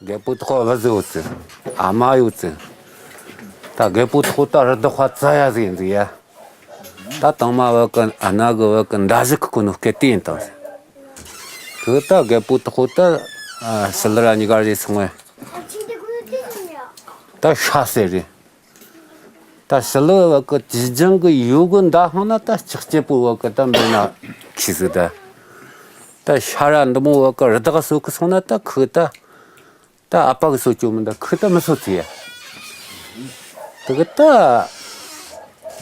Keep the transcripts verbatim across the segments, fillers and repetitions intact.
རྒད་པོ་ཐོག་བུ་ཟིག་ཡོད་ཙི། ཨ་མ་ཡོད་ཙི། ད་རྒད་པོ་ཐོག་ད་རི་དྭགས་ཁ་ཙ་ཡ་ཟིག་ཡིན་ཟིག་ཡ། ད་དང་མ་བུ་གི་ཨ་ན་གི་བུ་གི་མདའ་གཞུ་གི་གོ་ནོ་སྐད་དེ་ཡིན་དང་ཟིག། ཁོ་ད་རྒད་པོ་ཐོག་ད་ཨ་ཞི་ལི་ར་གཉིས་ཀ་རེ་སོང་བས། ད་ཤ་ཟེར་རེད། ད་ཞི་ལི་བུ་གི་དུས་རྒྱུན་གི་ཡོ་གི་མདའ་འཕངས་ན་ད་ལྕགས་སྐྱེས་པོ་བུ་གི་ད་འབེན་ན་ཁྱི་ཟིག་ད། ད་ཤ་ར་འདི་མོ་བུ་གི་རི་དྭགས་གསོད་གི་སོང་ན་ད་ཁོ་ད། ད་ཨ་ཕ་གི་གསོད་རྒྱུ་མིན་ད་ཁོ་ད་མི་གསོད་ཚུལ་ཡ། དེ་གི་ད་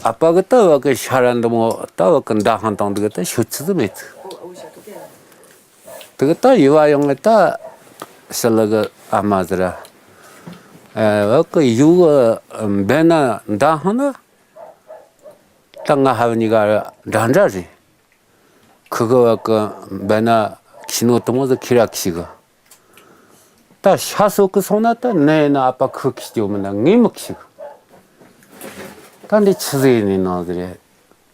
ཨ་ཕ་གི་ད་བུ་གི་ཤ་ར་འདི་མོ་ད་བུ་གི་མདའ་འཕངས་བཏང་དེ་གི་ད་ཤོད་ཚུལ་ཟིག་མེད་ཚུལ། དེ་གི་ད་ཡུ་བ་ཡོང་ངེ་ད་ཞི་ལི་གི་ཨ་མ་ཟེར་ར། ཨ་བུ་གི་ཡུ་གི་འབེན་ན་མདའ་འཕངས་ན་ད་ང་ཕ་བུ་གཉིས་ཀ་འདྲ་འདྲ་རེད། ཁུ་གི་བ་གི་འབད་ན་ཁྱི་ནོ་དུ་མོ་ཟི་ཁྱི་ར་ཁྱི་གི། ད་ཤ་གསོད་གི་སོང་ན་ད་ནད་ཡིན་ན་ཨ་ཕ་ཁུ་ཁྱི་སྐྱོ་མིན་ན་ངས་མི་ཁྱི་གི། ད་འདི་ཆི་ཟིག་ཡིན་ནི་ནང་ཟི་རེད།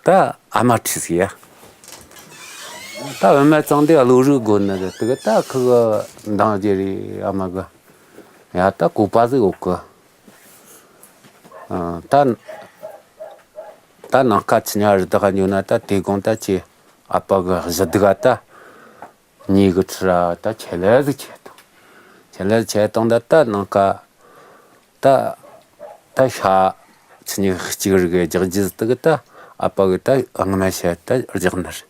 ད་ཨ་མ་ཁྲིས་ཟི་ཡ། ད་བུད་མེད་ཚང་འདི་བློ་རིག་དགོས་ནི་རེད་དེ་གི་ད་ཁུ་གི་འདང་རྒྱུ་རེད་ཨ་མ་གི། ཡ་ད་གོ་པ་ཟིག་ཡོད་གི། ཨ་ད། ད་ནངས་ཁ་ཆི་ཉ་རི་དྭགས་ཉོ་ན་ད་དེ་དགོང་ད་ཁྱེད་ཨ་ཕ་གི་གཞི་སྡུག་ག་ད་ཉེ་གི་ཁྲི་ར་ད་ཆེ་ལེ་ཟིག་ཆེ་དང་། ཆེ་ལེ་ཆེ་དང་ད་ད་ནངས་ཁ་ད་ད་ཤ་ཆི་ཉི་གཅིག་རི་གི་རྒྱག་རྒྱུ་ཟིག་དག་ད་ཨ་ཕ་གི་ད་ངོ་མ་བཤད་ད་རྒྱག་ནི་རེད།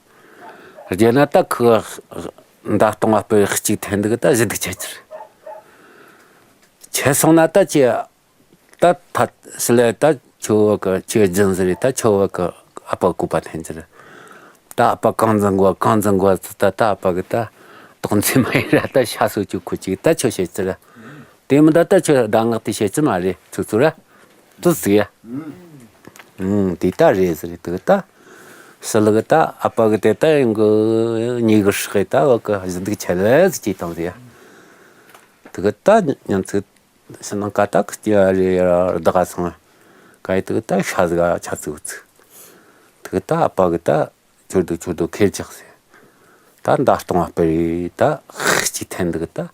རྒྱག་ན་ད་ཁི་མདའ་སྟོང་བ་སྤེལ་གཅིག་འཐེན་དག་ད་གཞི་སྡུག་ཆེ་ཆེ་རེད། ཆེ་སོང་ན་ད་ཁྱེད། ད་ཐ་སི་ལེ་ད་ཁྱོད་བ་གི་ཁྱོད་རྒྱུན་ཟིག་རེད། ད་ཁྱོད་བ་གི་ཨ་ཕ་སྐུ་པ་འཐེན་ཟིག་རེད། ད་ཨ་ཕ་གང་འཛིན་དགོས་གང་འཛིན་དགོས་ཟིག་ད་ད་ཨ་ཕ་གི་ད་དོགས་འཛིན་མ་ཡིན་ར་ད་ཤ་གསོད་རྒྱུ་ཁུ་ཅིག་ད་ཁྱོད་བཤད་ཟིག་རེད། དེ་མིན་ད་ད་ཁྱོད་གདམས་ངག་དེ་བཤད་ཀྱི་མ་རེད་ཚུ་ཚུ་ར། ཏུ་ཟིག་ཡ། ཨུང་དེ་ད་རེད་ཟིག་རེད་དུ་ད། སི་ལི་གི་ད་ཨ་ཕ་གི་དེ་ད་ཡང་གི་ཉེ་གི་ཧྲག་གི་ད་བ་གི་གཞི་སྡུག་ཆེ་ལེ་ཟིག་ཅིག་བཏང་ཟིག་ཡ། དུ་གི་ད་ཉིན་ཚིག་ཕྱི་ནང་ཀ་ད་ཀི་ཀི་རེ་ར་བདག་ག་སོང་། ཀ་ཡི་དུ་གི་ད་ཤ་ཟིག་ག་ཆ་ཚིག་ཚིག་དུ་གི་ད་ཨ་ཕ་གི་ད་ཁྱོད་དུ་ཁྱོད་དུ་ཁེར་ཆགས་སེ། ད་མདའ་སྟོང་བ་སྤེལ་རེ་ད་ཧིག་ཅིག་འཐེན་དུ་གི་ད།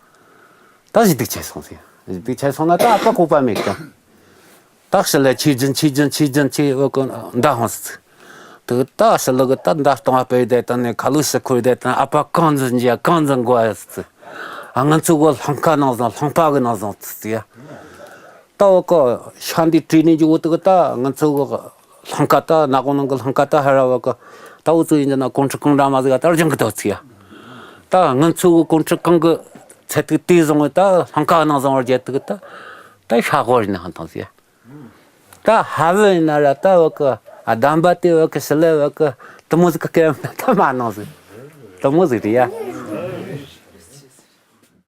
ད་གཞི་སྡུག་ཆེ་སོང་སེ། གཞི་སྡུག་ཆེ་སོང་ན་ད་ཨ་ཕ་ཁོག་པ་མེད་ཀྱང་། ད་ཞི་ལ་ཆེ་རྒྱུན་ཆེ་རྒྱུན་ཆེ་རྒྱུན་ཆེ་བོ་གི་མདའ་ཧོང་སི་ཚིག་དུ་གི་ད་ཞི་ལ་གི་ད་མདའ་སྟོང་བ་སྤེལ་དེ་ད་ནས་ཁ་ལུ་ཞི་ཁོར་དེ་ད་ཨ་ཕ་གང་འཛིན་རྒྱ་གང་འཛིན་དགོས་ཡ་སི་ཚིག་ཨ་ང་ཚོ་གི་ལྷང་ཁ་ནང་བཟང་ལྷང་པ་གི་ནང་བཟང་སི་ཚིག་ཡ། ད་བ་གི་ཤ་འདི་བྲིས་ནས་འཇུག་དུ་གི་ད་ང་ཚོ་གི་ལྷང་ཁ་ད་ནག་གོང་ནང་གི་ལྷང་ཁ་ད་ཧ་ར་བ་གི་ད་འུ་ཚོ་ཡིན་ན་གོང་ཁྲི་གང་འདྲ་མ་ཟིག་ད་རྒྱང་གི་ད་ཚིག་ཡ། ད་ང་ཚོ་གི་གོང་ཁྲི་གང་གི་ཚད་ཐིག་དེ་བཟང་བས་ད་ལྷང་ཁ་ནང་བཟང་བར་རྒྱལ་དུ་གི་ད་ད་ཤ་གོ་རི་ནང་ད་ཚིག་ཡ། ད་ཧ་བུ་ཡིན་ན་ར་ད་བ་གི་ཨ་དམ་པ་དེ་བ་གི་ཞི་ལི་བ་གི་དུ་མོ་ཟིག་གི་སྐད་ད་མ་ནང་ཟིག་དུ་མོ་ཟིག་རེད་ཡ།